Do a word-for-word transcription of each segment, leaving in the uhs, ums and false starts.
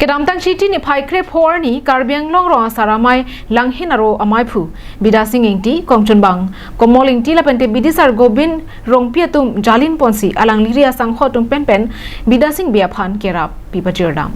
Kedamtang Chiti niphai krepho arni Karbi Anglong Rong Asar Amei Langhin aro amaiphu Bidya Sing Ingti, Kongchunbang Komol Ingti lapente bidisar Gobind Rongpi atum jalin ponsi alangli ri asangho atum penpen Bidya Sing Bey aphan kerap pi pajirdam.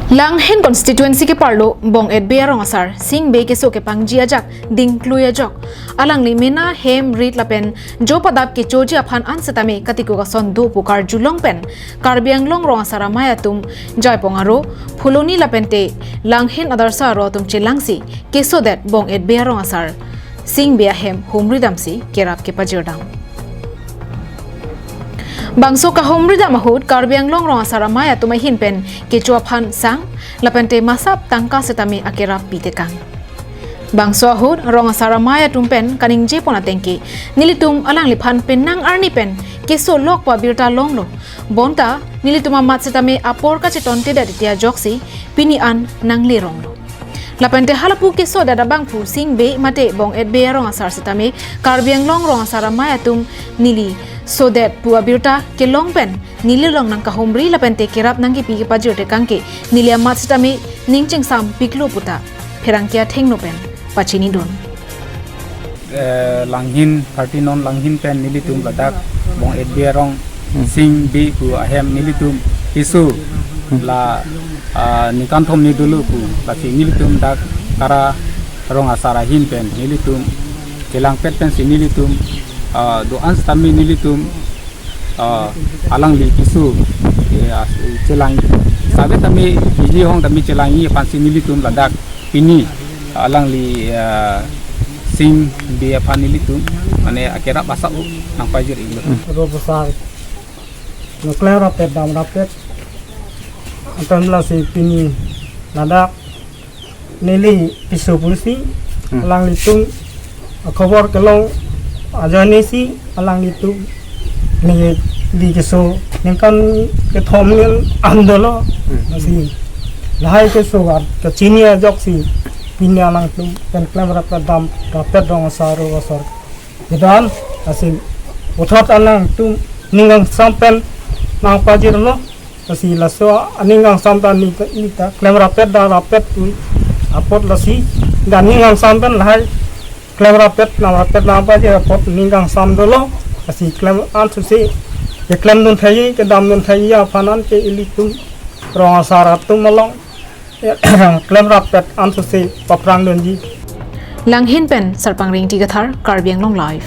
Langhin constituency keparlo Bong-et Bey arong asar Sing Bey keso kepangji ajak dingklui ajok alangli mena hem rit lapen jo padap kechoji aphan an setame katikuk ason do pu karjulong pen Karbi Anglong Rong Asar Amei atum Jaipong aro, Phuloni lapente Langhin Adarsha aro atum chelangsi kesodet Bong-et Bey arong asar Sing Bey ahem humridamsi kerap kepajirdam. Bangso kahumridam ahut Karbi Anglong Rong Asar Amei atum ahin pen kecho aphan sang lapente masap tangka setame akerap pitekang. Bangso ahut Rong Asar Amei atum pen kaningje pon atengke nelitum alangliphan penang arni pen keso lok pu abirta longlo. Bonta nelitum amat setame apor kachetontedet iti ajoksi pini an nangleronglo. Lapente halapu kesodet abangphu Sing Bey mate Bong-et Bey arong asar setame Karbi Anglong Rong Asar Amei atum neli sodet pu abirta kelong pen neli along nangkahumri lapente kerap nangkepi kepajirtekang ke neli amat setame ning chingsam piklo puta pherangke athengno pen pachinidun. Eh, Langhin, party non Langhin pen nelitum ladak Bong-et Bey arong Sing Bey pu ahem nelitum keso la, ah, ningkan thom ni dolo pu lasi nelitum dak Kara Rong Asar ahin pen nelitum chelangpet pensi nelitum, ah, do-an setame nelitum, ah, alangli keso, eh, as-, chelang save tame biji hong tame chelangji aphansi nelitum ladak pini alangli, ah, Sing Bey aphan nelitum mane akerap asap nangpajir-iklo. Rong Asar nangklem rapet dam rapet antam lasi pini ladak neli keso pusi alanglitum akhobor kelong ajoine si alanglitum neli keso ningkan kethom ni an dolo. Lasi lahai keso kachini ajoksi pini alangtum pen klem rapet dam rapet Rong Asar aro asar kedo-an, lasi puthot alangtum ning kangsam pen nangpajirlo. Lasi laso aning kangsam ta neli ta, neli ta klem rapet dam rapet pu apot lasi dak ning kangsam pen lahai klem rapet dam rapet nangpajir apot ning kangsam dolo. Lasi klem an susi keklemdun thai kedamdun thai aphan an ke ilitum Rong Asar atum along klem rapet an susi paphrangdunji. Langhin pen Sarpang Ringti Kathar, Karbi Anglong Live.